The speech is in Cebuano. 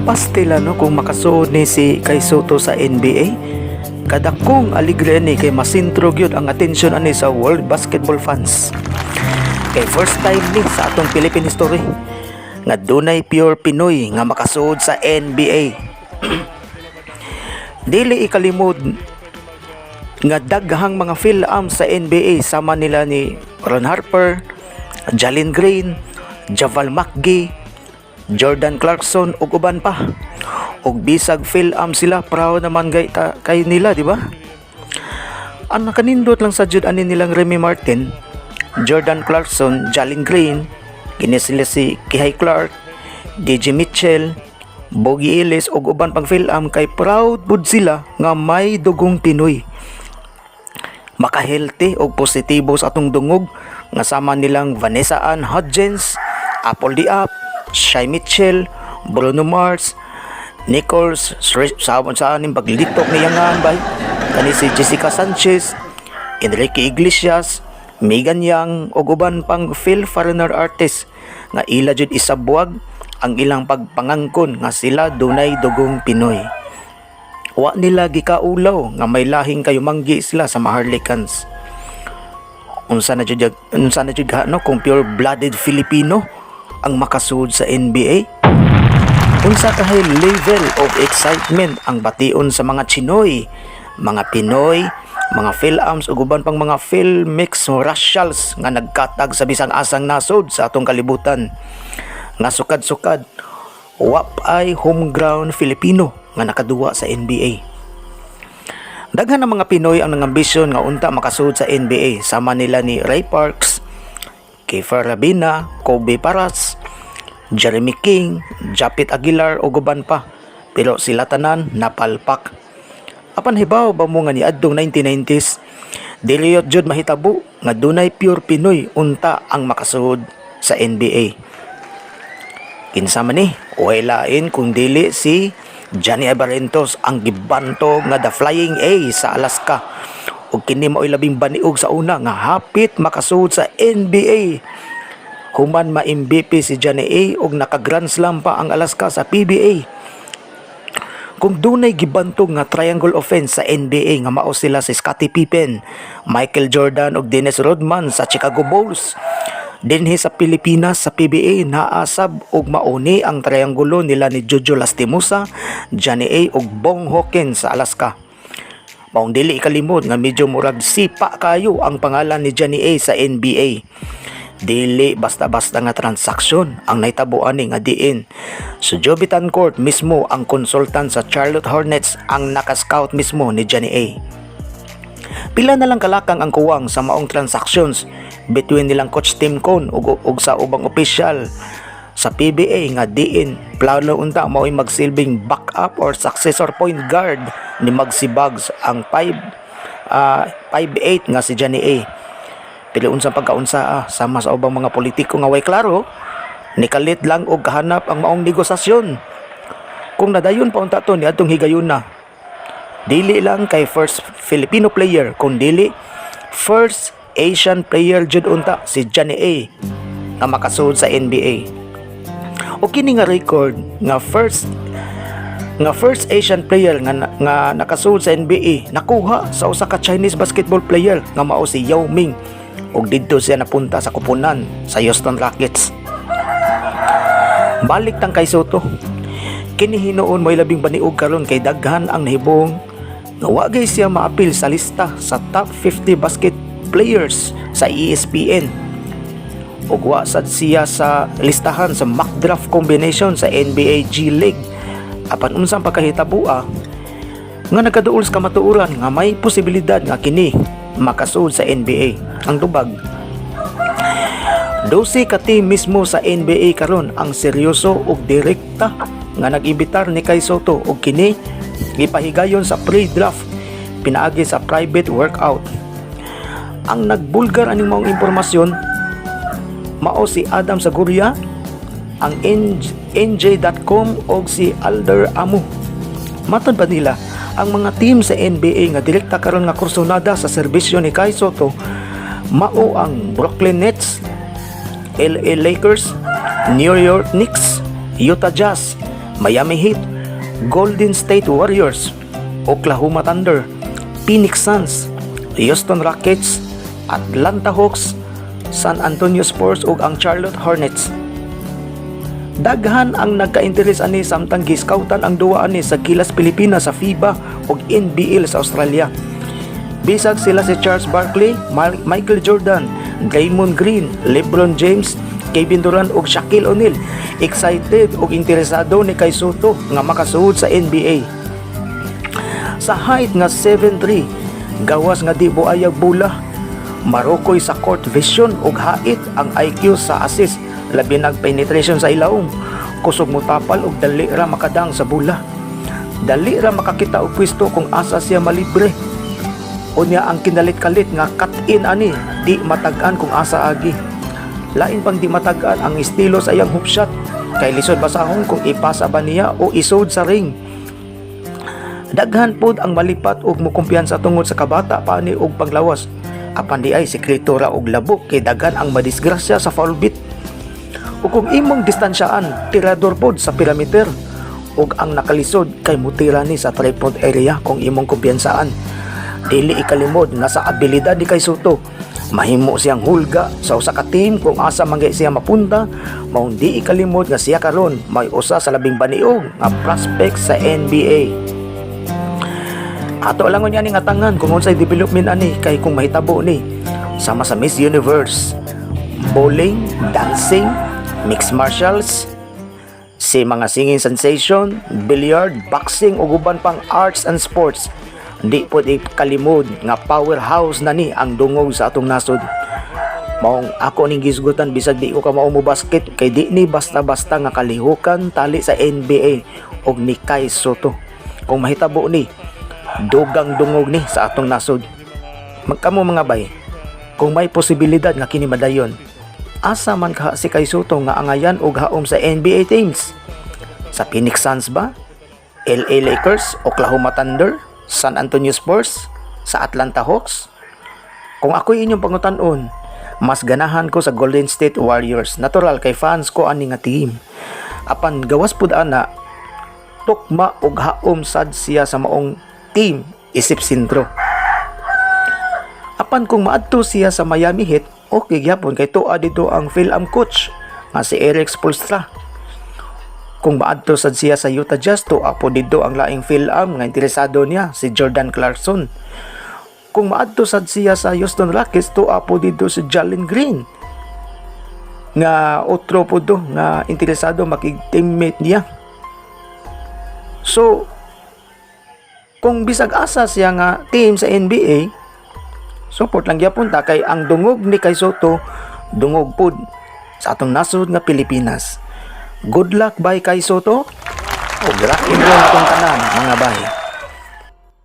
Pastila, no, kung makasuod ni si Kai Soto sa NBA. Kadakong aligre ni kay masintro gyud ang atensyon ani sa world basketball fans. Kay first time ni sa atong Philippine history nga dunay pure Pinoy nga makasuod sa NBA. Dili ikalimod nga daghang mga Phil-Am sa NBA sama nila ni Ron Harper, Jalen Green, JaVale McGee, Jordan Clarkson ug uban pa. Ug bisag Phil-Am sila, proud naman gay ta kay nila, di ba? Ang nakanindot lang sa jud ani nilang Remy Martin, Jordan Clarkson, Jalen Green, kini sila si Kihei Clark, DJ Mitchell, Boogie Ellis ug uban pang Phil-Am kay proud pud sila nga may dugong Pinoy. Makahealthy og positibo sa atong dungog nga sama nilang Vanessa Ann Hudgens, apl.de.ap, Shy Mitchell, Bruno Mars, Nichols, sa sa aning paglitok niyangan bay kani si Jessica Sanchez, Enrique Iglesias, Megan Young ug uban pang Phil foreigner artist nga ila jud isabwag ang ilang pagpangangkon nga sila dunay dugong Pinoy. Wa nila gikaulaw nga may lahing kayumanggi sila sa Maharlikans. Unsa na jud no kung pure blooded Filipino ang makasud sa NBA? Unsa kahay level of excitement ang bation sa mga Chinoy, mga Pinoy, mga Phil-Ams ug uban pang mga Phil mix racials nga nagkatag sa bisang asang nasod sa atong kalibutan nga sukad-sukad wa ay homegrown Filipino nga nakaduwa sa NBA? Daghan ng mga Pinoy ang nangambisyon nga unta makasud sa NBA sama nila ni Ray Parks, Kiefer Ravena, Kobe Paras, Jeremy King, Japeth Aguilar ug uban pa. Pero sila tanan napalpak. Apan hibaw ba mo nga niadtong 1990s, dili jud mahitabo nga dunay pure Pinoy unta ang makasud sa NBA? Kinsa man ni? Way lain kung dili si Johnny Abarrientos, ang gibantog nga The Flying A sa Alaska. Ug kini mao'y labing baniog sa una nga hapit makasud sa NBA. Human ma-MVP si Johnny A ug naka-Grand Slam pa ang Alaska sa PBA. Kung dunay gibantog nga triangle offense sa NBA nga mao sila si Scottie Pippen, Michael Jordan ug Dennis Rodman sa Chicago Bulls, dinhi sa Pilipinas sa PBA naasab og mauni ang triangulo nila ni Jojo Lastimosa, Johnny A ug Bong Hawkins sa Alaska. Maong dili ikalimot nga medyo murag sipa kayo ang pangalan ni Johnny A sa NBA. Dili basta-basta nga transaksyon ang nahitabo ani nga diin so Joe Betancourt mismo, ang consultant sa Charlotte Hornets, ang naka-scout mismo ni Johnny A. Pila na lang kalakang ang kuwang sa maong transactions between nilang Coach Tim Cone ug sa ubang opisyal sa PBA nga diin plano unta mao'y magsilbing backup or successor point guard ni Muggsy Bogues ang 5 5'8 nga si Johnny A. Pero unsang pagkaunsa sama sa ubang mga politiko nga way klaro, nikalit lang og kahanap ang maong negosasyon. Kung nadayon pa unta to niadtong higayuna, dili lang kay first Filipino player kun dili first Asian player jud unta si Johnny A nga makasud sa NBA. O kini nga record nga first Asian player nga nakasud sa NBA nakuha sa usa ka Chinese basketball player nga mao si Yao Ming ug didto siya napunta sa kuponan sa Houston Rockets. Balik tang kay Soto. Kini hinuon mo'y labing baniog karon kay daghan ang nahibong nga wa gay siya maapil sa lista sa top 50 basket players sa ESPN ug wa sad siya sa listahan sa mock draft combination sa NBA G League. Apan unsang pagkahitaboa nga nagkaduol sa kamatuoran nga may posibilidad nga kini makasud sa NBA? Ang tubag, 12 ka team mismo sa NBA karon ang seryoso ug direkta nga nag-imbitar ni Kai Soto ug kini gipahigayon sa pre-draft pinaagi sa private workout. Ang nagbulgar aning maong impormasyon mao si Adam Sguria, ang NJ.com og si Alder Amu. Matod pa nila, ang mga team sa NBA nga direkta karon nga kursonada sa serbisyo ni Kai Soto mao ang Brooklyn Nets, LA Lakers, New York Knicks, Utah Jazz, Miami Heat, Golden State Warriors, Oklahoma Thunder, Phoenix Suns, Houston Rockets, Atlanta Hawks, San Antonio Spurs ug ang Charlotte Hornets. Daghan ang nagka-interes ani samtang giskautan ang duwa ani sa Gilas Pilipinas sa FIBA ug NBL sa Australia. Bisag sila si Charles Barkley, Michael Jordan, Draymond Green, LeBron James, Kevin Durant ug Shaquille O'Neal, excited ug interesado ni Kai Soto nga makasuod sa NBA. Sa height nga 7'3", gawas nga di buayag bola, marukoy sa court vision ug hait ang IQ sa assist, labi nag penetration sa ilawom, kusog mutapal ug dali ra makadang sa bola. Dali ra makakita og pwesto kung asa siya malibre. Unya ang kinalit-kalit nga cut-in ani, di matag-an kung asa agi. Lain pang di matag-an ang estilo sa iyang hook shot kay lisod basahon kung ipasa ba niya o isod sa ring. Daghan pod ang malipat og mukumpiyansa tungod sa kabata pa ni og panglawas. Apan di ay sekreto ra og labok kay daghan ang madisgrasya sa foul bait. Ug kung imong distansyaan, tirador pod sa perimeter ug ang nakalisod kay mutira ni sa 3-point area kung imong kumpiyansaan. Dili ikalimod nga sa abilidad ni Kai Soto, mahimo siyang hulga sa usa ka team kung asa man gay siya mapunta. Maong di ikalimod nga siya karon may usa sa labing baniog nga prospect sa NBA. Ato lang unya ning atangan kung unsay development ani, kay kung mahitabo ni, sama sa Miss Universe, bowling, dancing, mixed martials, si mga singing sensation, billiard, boxing ug uban pang arts and sports. Di pod ikalimod nga powerhouse na ni ang dungog sa atong nasod. Maong ako ning gisgutan bisag di ko kamao mo basket, kay di ni basta-basta nga kalihukan tali sa NBA og ni Kai Soto. Kung mahitabo ni, dugang dungog ni sa atong nasod. Magkamo, mga bay, kung may posibilidad nga kini madayon, asa man kaha si Kai Soto nga angayan og haom sa NBA teams? Sa Phoenix Suns ba? LA Lakers, Oklahoma Thunder, San Antonio Spurs, sa Atlanta Hawks? Kung ako'y inyong pangutan-on, mas ganahan ko sa Golden State Warriors. Natural kay fans ko ani nga team. Apan gawas pud ana, tukma og haom sad siya sa maong team isip sentro. Apan kung maadto siya sa Miami Heat, okay gyapon kay tuwa dito ang Phil-Am coach nga si Erik Spoelstra. Kung maadto sad siya sa Utah Jazz, tuwa po dito ang laing Phil-Am nga interesado niya, si Jordan Clarkson. Kung maadto sad siya sa Houston Rockets, tuwa po dito si Jalen Green nga otro po do nga interesado makig-teammate niya. So, kung bisag asa siya nga team sa NBA, support lang gyapon ta kay ang dungog ni Kai Soto, dungog pud sa atong nasod nga Pilipinas. Good luck, bay Kai Soto. Ug rock and roll atong tanan, mga bay.